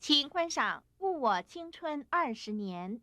請觀賞《誤我青春二十年》。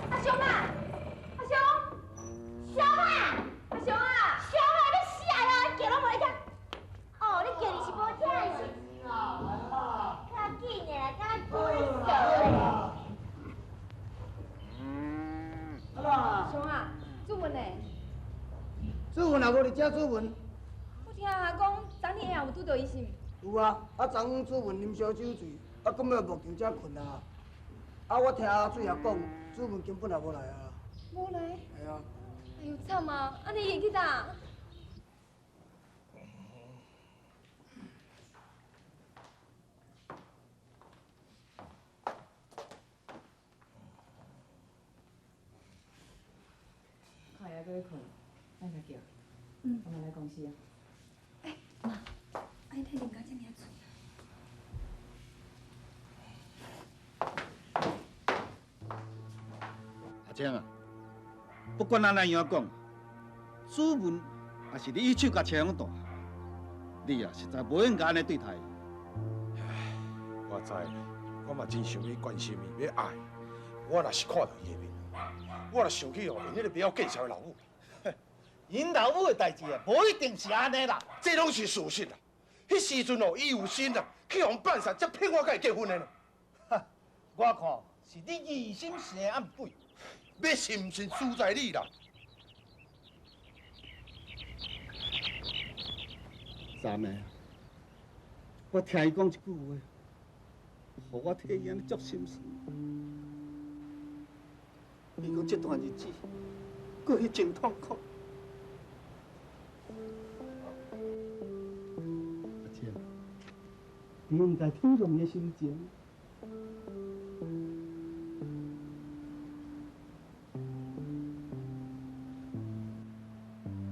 阿雄啊，阿雄，小马，阿雄啊，小马欲死啊！你叫攏無來聽。哦，你叫伊是無聽是？較緊的啦，敢若龜傻的。阿雄啊，主文呢？主文也無佇遮，主文。我聽阿講，昨昏下有拄著伊是毋？有啊，啊，昨昏主文啉燒酒醉，啊，搁欲木場遮睏啊。啊，我聽阿水也講，主文根本也無來啊。無來？系啊。哎喲，慘啊！按呢伊會去佗？看伊還閣咧睏，莫共叫。嗯。我嘛來公司啊。欸，媽，啊伊體啉甲遮爾醉。阿青啊，不管按怎樣講，主文也是你一手共車養大，你啊實在無應該按呢對待伊。我知，我嘛真想欲關心伊，欲愛伊。我若是看著伊的面，我若想起哦，𪜶彼個袂曉見笑的老母。𪜶老母的代誌啊，無一定是按呢啦。這攏是事實啦。彼時陣哦，伊有心啊，去予人辦殺，才騙我佮伊結婚的呢。哈，我看是你疑心生暗鬼。欲信毋信，輸在你啦。三妹，我聽伊講一句話，予我替伊按呢足心酸。伊講這段日子過去真痛苦。阿青，你應該體諒伊的心情。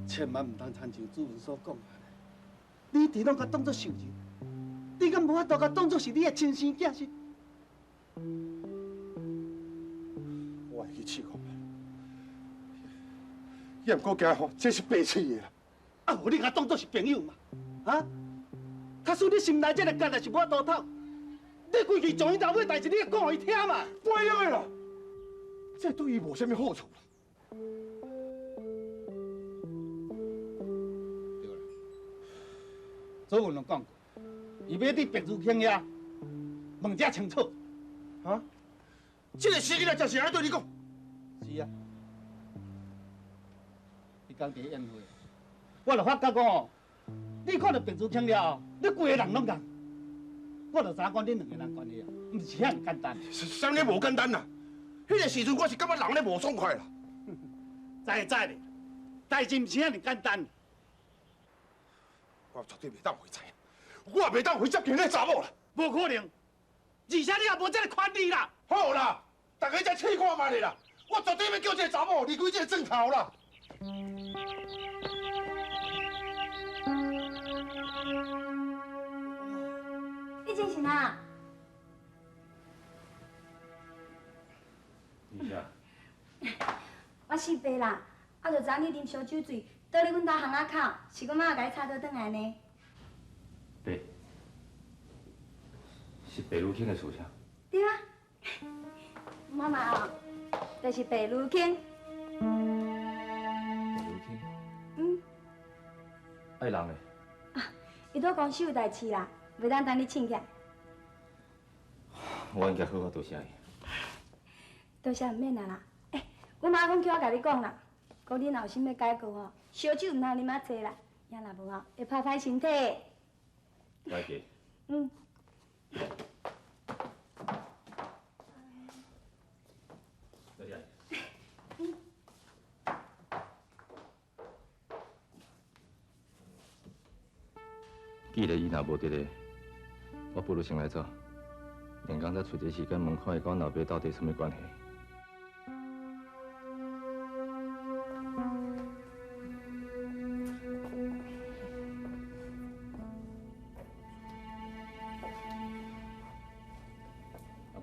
千萬毋通親像主文所講的，你一直攏共當作仇人，你敢無法度共當作是你的親生囝是？我會去試看覓，也毋過驚吼，這是白痴的啦。啊，予你共當作是朋友嘛？啊？假使你心內這个結也是無法度透，你規氣將𪜶老母的代誌，你會講予伊聽嘛？袂用的啦，這對伊無啥物好處啦。對啦，祖文攏講過，伊欲佇白如卿遐問遮清楚。啊？這个死囡仔就是按呢對你講。是啊，彼工佇宴會，我就發覺講哦，你看著白如卿了後，你規个人攏仝。我就知影講恁兩个人關係啊，毋是遐爾簡單。啥物無簡單啦？彼个時陣我是感覺人咧無爽快啦。知會知咧，代誌毋是遐爾簡單。我絕對袂當予伊知影，我也袂當予伊接近彼个查某啦。無可能，而且你也無這个權利啦。好啦，大家再試看覓咧啦。我絕對欲叫這個查某離開這個枕頭啦。你精神啊？你啥？我姓白啦，啊，就知影你啉燒酒醉，倒咧阮兜巷仔口，是阮媽共你吵倒轉來呢。白，是白如卿的事啥？對啊，媽媽哦，就是白如卿。白如卿。嗯。啊，伊人呢？啊，伊拄公司有代誌啦，袂當等你醒起來。我應該好好多謝伊。多謝毋免啊啦。欸，阮媽講叫我共你講啦，講你若有心欲改過吼，燒酒毋通啉仔濟啦，也若無吼，會拍歹身體。改過。嗯。多謝。嗯。既然伊若無佇咧，我不如先來走。連工再揣一個時間問看伊佮阮老爸到底啥物關係。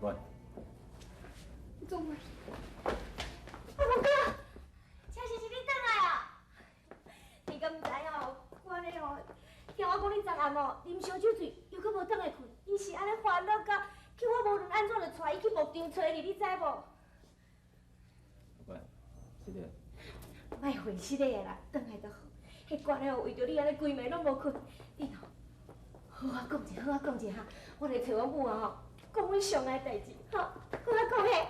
管。做乜？阿文哥，确实是你转来啊！你敢毋知哦？我咧哦，听我讲你昨暗哦，啉烧酒醉，又阁无转来困，伊是按呢烦恼甲，叫我无论按怎就带伊去牧场揣你，你知无？阿管，是的。莫回失礼啦，转来就好。彼官咧哦，为著你按呢规暝拢无睏，你哦，好好讲者，好好讲者哈，我来揣阮母啊吼，讲阮上爱代志，吼，好好讲嘿。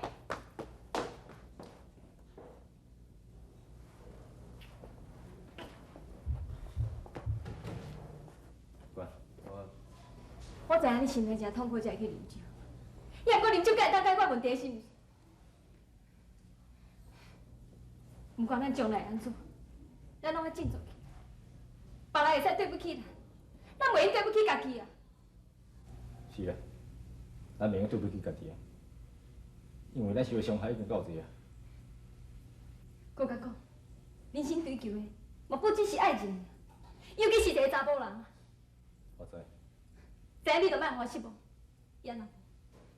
我知影你心内诚痛苦，才会去啉酒。也毋过啉酒，敢会当解决问题，是毋是？毋管咱将来按怎，咱拢爱振作起来。别人会使对不起咱，咱袂用对不起家己啊。是啊，咱袂用对不起家己啊，因为咱受的伤害已经够济啊。阁甲讲，人生追求的，嘛不只是爱情，尤其是一个查埔人。我知。知影你就莫予我失望，也若无，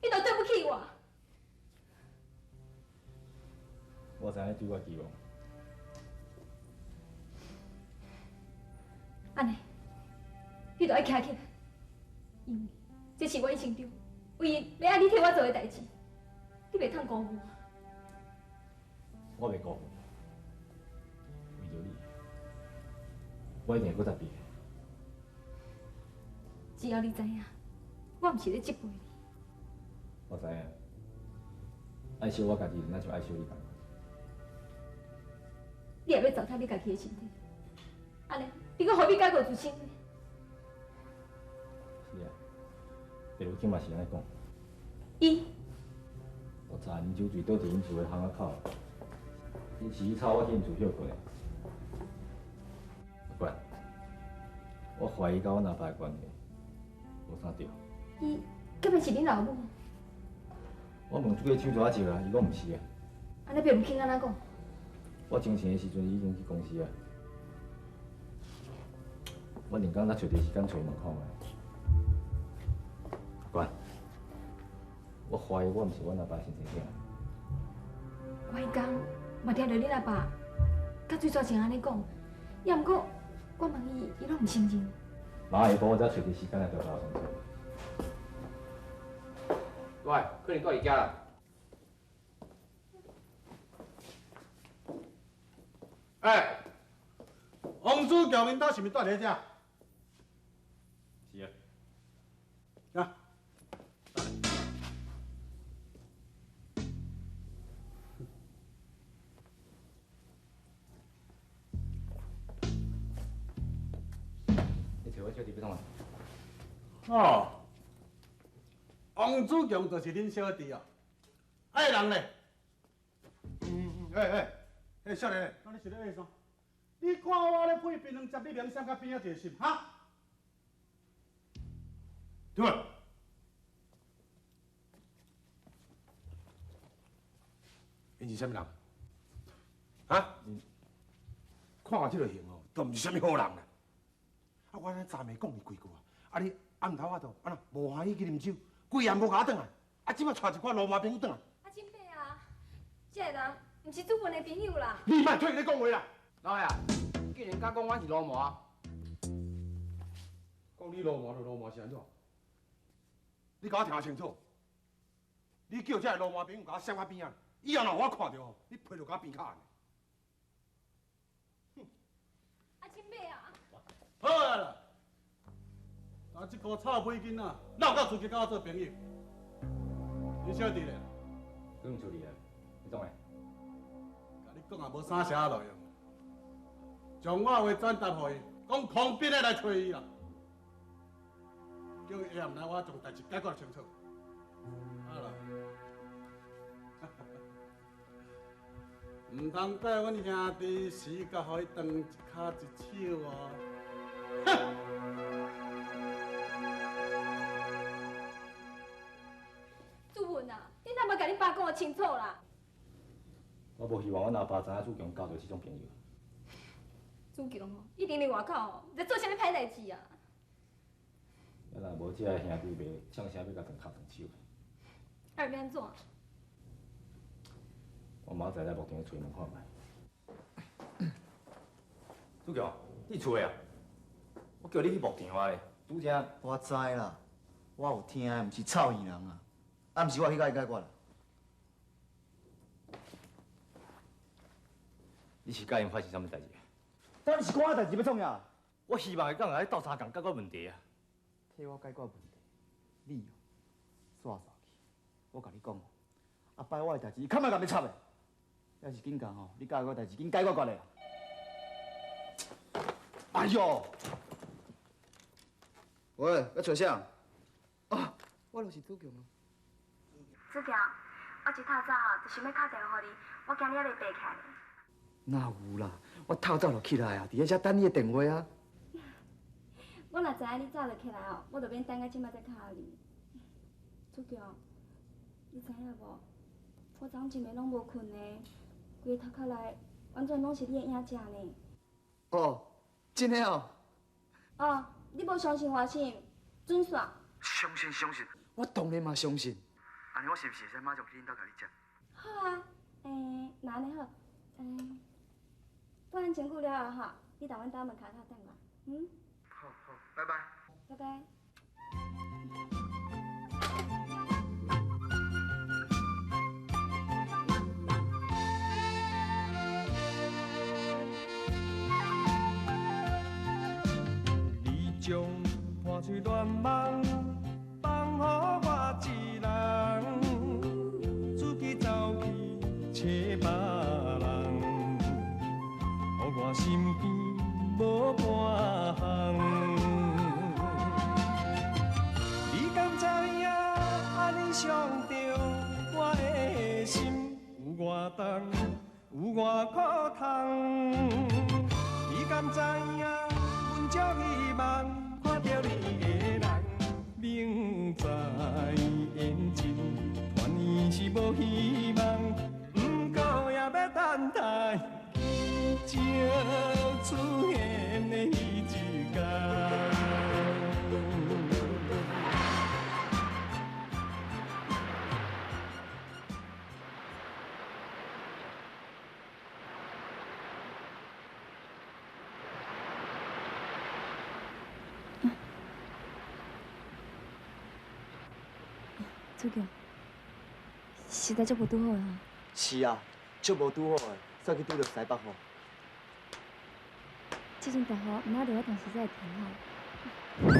你就对不起我。我知影你对我期望。按呢，你就爱徛起来，因为这是我一生中唯一欲爱你替我做的代志，你袂通辜负我。我袂辜负，为著你，我一定会阁再变。只要你知影，我毋是咧责备你。我知影，爱惜我家己，若像爱惜你仝。你也欲糟蹋你家己的身体，按呢，你阁何必解过自身呢？是啊，白如庆嘛是按呢讲。伊。我昨啉酒醉倒伫𪜶厝的巷仔口，伊是去吵我去𪜶厝歇睏的。阿管，我怀疑佮阮阿爸的关系。无啥对。伊敢会是恁老母？我问这个手抓少啊，伊讲毋是啊。按呢白如庆按怎讲？我清醒的时阵，伊已经去公司啊。我两工才揣一个时间揣问看觅。阿管，我怀疑我毋是阮阿爸亲生囝。我彼工嘛听著恁阿爸佮水蛇情按呢讲，也毋过我问伊，伊拢毋承认。明仔下晡我才揣一个时间来调查清楚。喂，可能住伫遮啦。哎，王子强𪜶兜是毋是住伫遮？是啊。啊。你揣我小弟欲创啥？哦，王子强就是恁小弟哦。爱人咧？哎哎，少年，那你是咧爱啥？你看我咧配槟榔汁，你明闪到边仔一个心，哈？对。𪜶是啥物人？啊？看这个形哦，都毋是啥物好人啦。啊，我昨暝讲伊几句啊，啊你暗头仔就按怎无欢喜去啉酒，规暗无共我转来，啊这摆带一寡流氓朋友转来。啊，真伯啊，这个人毋是主文的朋友啦。你莫替伊咧讲话啦。老爷，既然敢讲阮是流氓，讲你流氓就流氓是按怎？你共我听清楚，你叫这个流氓朋友共我闪较边仔，以后若予我看著，你皮就共我变卡。哼！啊，亲伯啊！好啊啦，啊，这个臭屁囡仔，哪有够资格佮我做朋友？你小弟咧？去处理啊，你创啥？共你讲也无啥啥路用，将我话转达予伊，讲空兵的来揣伊啦，叫伊下暗来，我将代志解决清楚。好啦，毋通怪阮兄弟死甲予伊断一跤一手哦。哼！主文啊，你哪无共恁爸讲清楚啦？我无希望阮阿爸知影子强交著这种朋友。子强哦，一定伫外口哦，在做啥物歹代志啊？啊，若无这个兄弟袂呛声欲共断跤断手。啊，欲按怎？我明仔载来牧场揣问看觅。祖强，你厝的啊？我叫你去牧场啊咧，拄则。我知啦，我有听的，毋是臭耳人啊。啊，毋是我去共伊解决啦。你是佮𪜶发生啥物代志？当然是我的代志欲创啥？我希望会当共你斗相共解决问题啊。替我解决问题，你哦，煞煞去。我共你讲哦，后摆我的代志，伊较莫共你插的。抑是紧共吼，你佮我代志紧解决决咧。哎哟！喂，欲揣啥？啊，我就是子强啊。子强，我一透早吼就想欲敲电话予你，我惊你犹未爬起来呢。哪有啦？我透早就起来啊，伫遐等你的电话啊。我若知影你早就起来哦，我就免等到这马才敲你。子强，你知影无？我昨昏一暝拢无睏呢，规个头壳内完全拢是你的影子呢。哦，真的哦。哦，你无相信我是？准煞。相信相信，我当然嘛相信。按呢，我是毋是会使马上去恁兜共你接？好啊，那按呢好，半钟久了后吼，你到阮兜门口头等我，嗯？好好，拜拜。拜拜。你将破碎愿望放予我一人，自己走去找别人，予我身边无半项。你敢知影？按呢伤著我的心有偌重，有偌苦痛？你敢知影？阮足希望看著你的人，明知缘尽，团圆是无希望，不过也欲等待奇迹出现的彼一天。子强，实在足无拄好的吼。是啊，足无拄好的，煞去拄著西北雨。这阵大雨，毋通落我同时才会停吼。免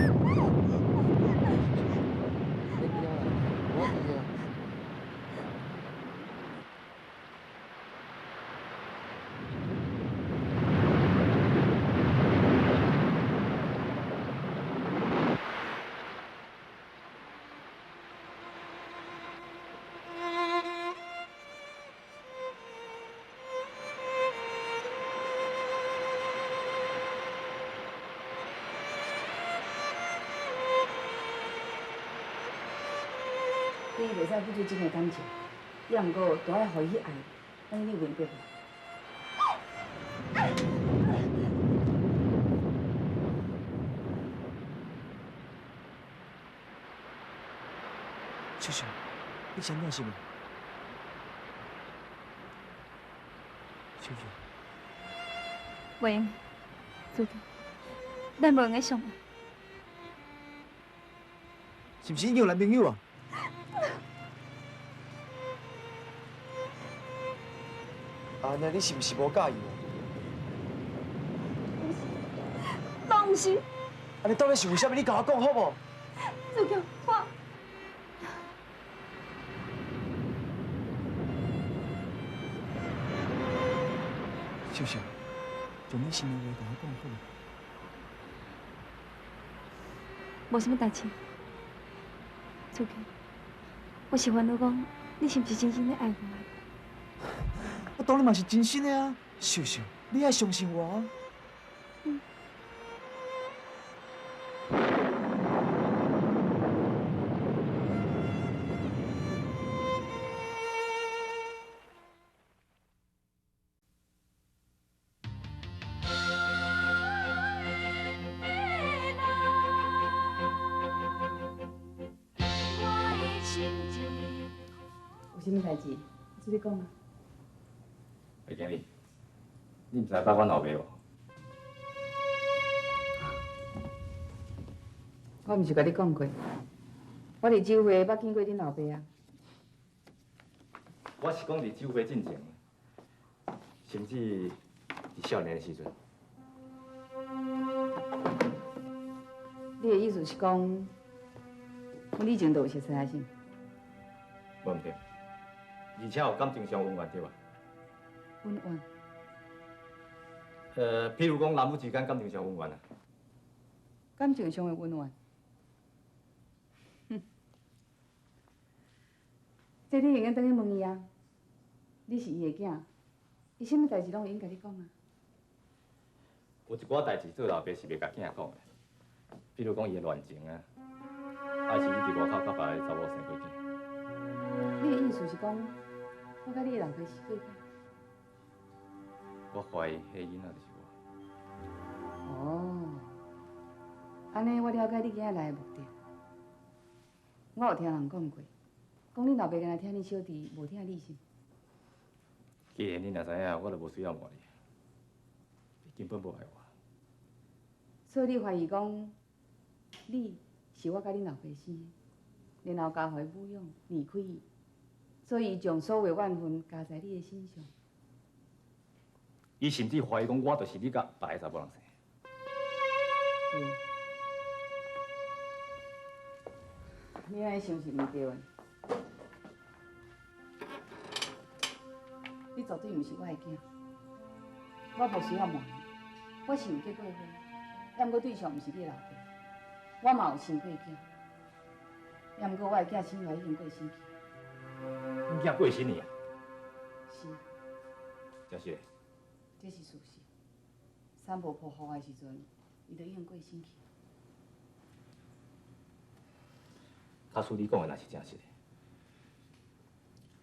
惊啦，我伫啊。你袂使付出真的感情，也毋过都爱予伊去爱，按呢你明白无？秀秀，你是按怎想的？秀秀，袂用，子强，咱无闲个相爱。是毋是已经有男朋友啊？啊，那你是毋是无佮意我？毋是，拢毋是。啊，你到底是为啥物？你共我讲好无？子强，我。秀秀，将你心内话共我讲好无？无啥物代志，子强，我是烦恼讲，你是毋是真心咧爱我？我当然嘛是真心的啊，秀秀，你爱相信我啊。嗯。我的心一啥物代志？出去讲啊。魏经理，你毋知捌阮老爸无？我毋是共你讲过，我伫酒会捌见过恁老爸啊。我是讲伫酒会进前，甚至伫少年的时阵。你的意思是讲，阮以前就有熟似啊是？无毋对，而且有感情上恩怨对吧？恩怨？譬如讲男女之间感情上恩怨啊。感情上的恩怨。哼，这你用得转去问伊啊。你是伊的囝，伊啥物代志拢会用共你讲啊。有一寡代志做老爸是袂共囝讲的，比如讲伊的恋情啊，还是伊伫外口佮别个查某生过囝。你的意思是讲，我佮你的老爸是过去？我怀疑彼个囡仔就是我。哦，按呢我了解你今仔来的目的。我有听人讲过，讲恁老爸干焦疼恁小弟，无疼你是？既然你若知影，我就无需要瞒你。你根本无爱我。所以你怀疑讲，你是我佮恁老爸生的，然后交予伊抚养，离开伊，所以伊将所有怨恨加在你的身上。伊甚至怀疑讲，我就是你佮别个查某人生。是。你按呢想是毋对的。你绝对毋是我的囝，我无需要瞒你，我是有结过婚，抑毋过对象毋是你的老爸，我嘛有生过囝，抑毋过我的囝生来已经过身去。你囝过身去啊？是。真实的？这是事实。产无剖腹的时阵，伊就已经过身去。假使你讲的若是真实的，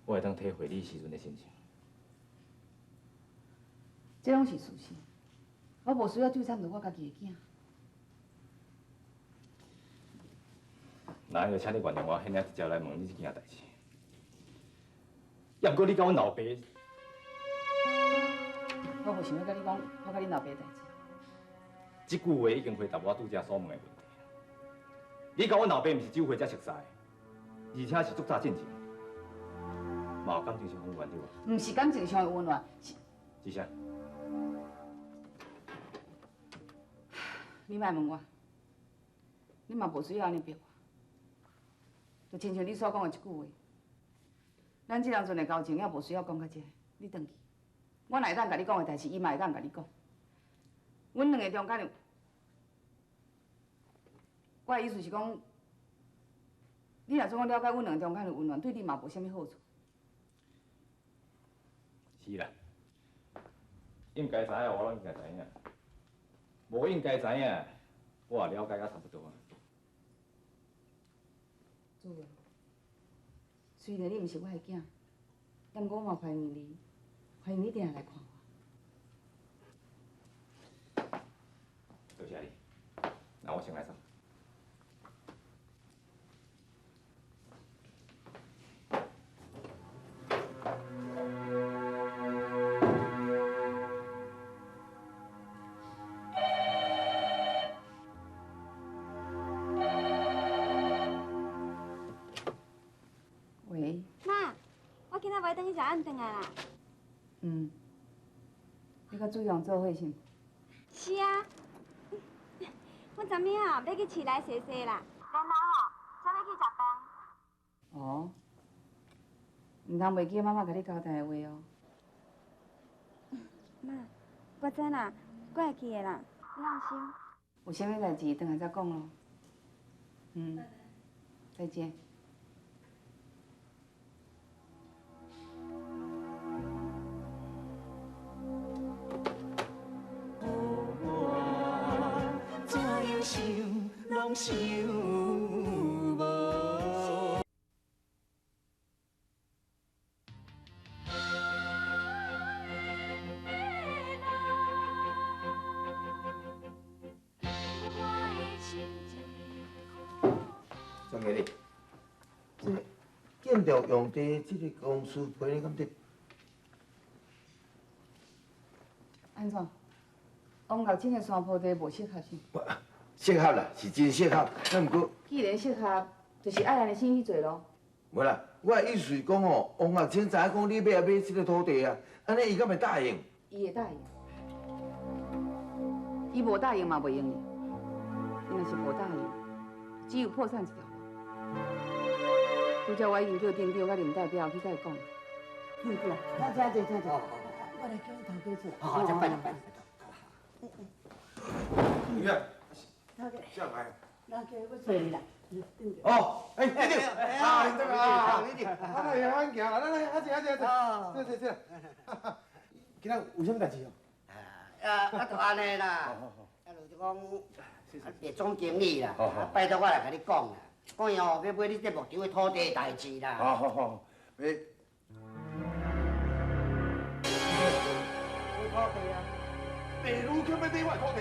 我会当体会你时阵的心情。这拢是事实，我无需要纠缠著我家己的囝。那就请你原谅我，遐尔直接来问你这件代志。抑毋过你佮阮老爸，我无想欲佮你讲我佮恁老爸的代志。这句话已经回答我拄才所问的问题。你佮阮老爸毋是酒会才熟似，而且是足早进前，嘛有感情上恩怨对无？毋是感情上的恩怨，是。是啥？你莫问我，你嘛无需要按呢逼我。就亲像你所讲的这句话，咱这两阵的交情也无需要讲到这。你转去，我若会当共你讲的代志，伊嘛会当共你讲。阮两个中间有，我的意思是讲，你若总讲了解阮两个中间的恩怨，对你嘛无啥物好处。是啦，应该知影我拢应该知影，无应该知影，我也了解甲差不多啊。主任，虽然你毋是我的囝，毋过我嘛欢迎你，欢迎你定来看我。多谢你，那我先来走。喂。妈，我今仔欲转去食暗顿来啦。嗯。你佮主阳做伙是毋？是啊。阮昨暝吼欲去市内踅踅啦，然后吼才欲去食饭。哦。毋通袂记妈妈共你交代的话哦。妈，我知啦，我会记的啦，你放心。有啥物代志，转来再讲咯。嗯，再见。怎样想拢想无。总经理，建筑用地這个公司批你敢對？按怎？王玉清的山坡地無適合是？適合啦，是真適合。啊，毋過既然適合，就是愛按呢先去做囉。無啦，我的意思是講吼，王玉清知影講你欲來買這个土地啊，按呢伊敢會答應？伊會答應。伊無答應嘛袂用的。伊若是無答應，只有破產一條路。拄才我已經叫店長佮林代表去共伊講。來，請坐，請坐。我來叫你頭家坐。好，好，拜託拜託。你看，頭家，啥來？老家要坐你啦。哦，哎，店長，啊，店長啊，啊，來按行啦，來來，阿姐阿姐阿姐，坐坐坐。今仔有啥物代誌哦？啊，啊，就按呢啦。啊，就是講，葉總經理啦，拜託我來共你講啦，講伊吼欲買你這牧場的土地代誌啦。好好好，買。買土地啊？地主肯欲買我的土地？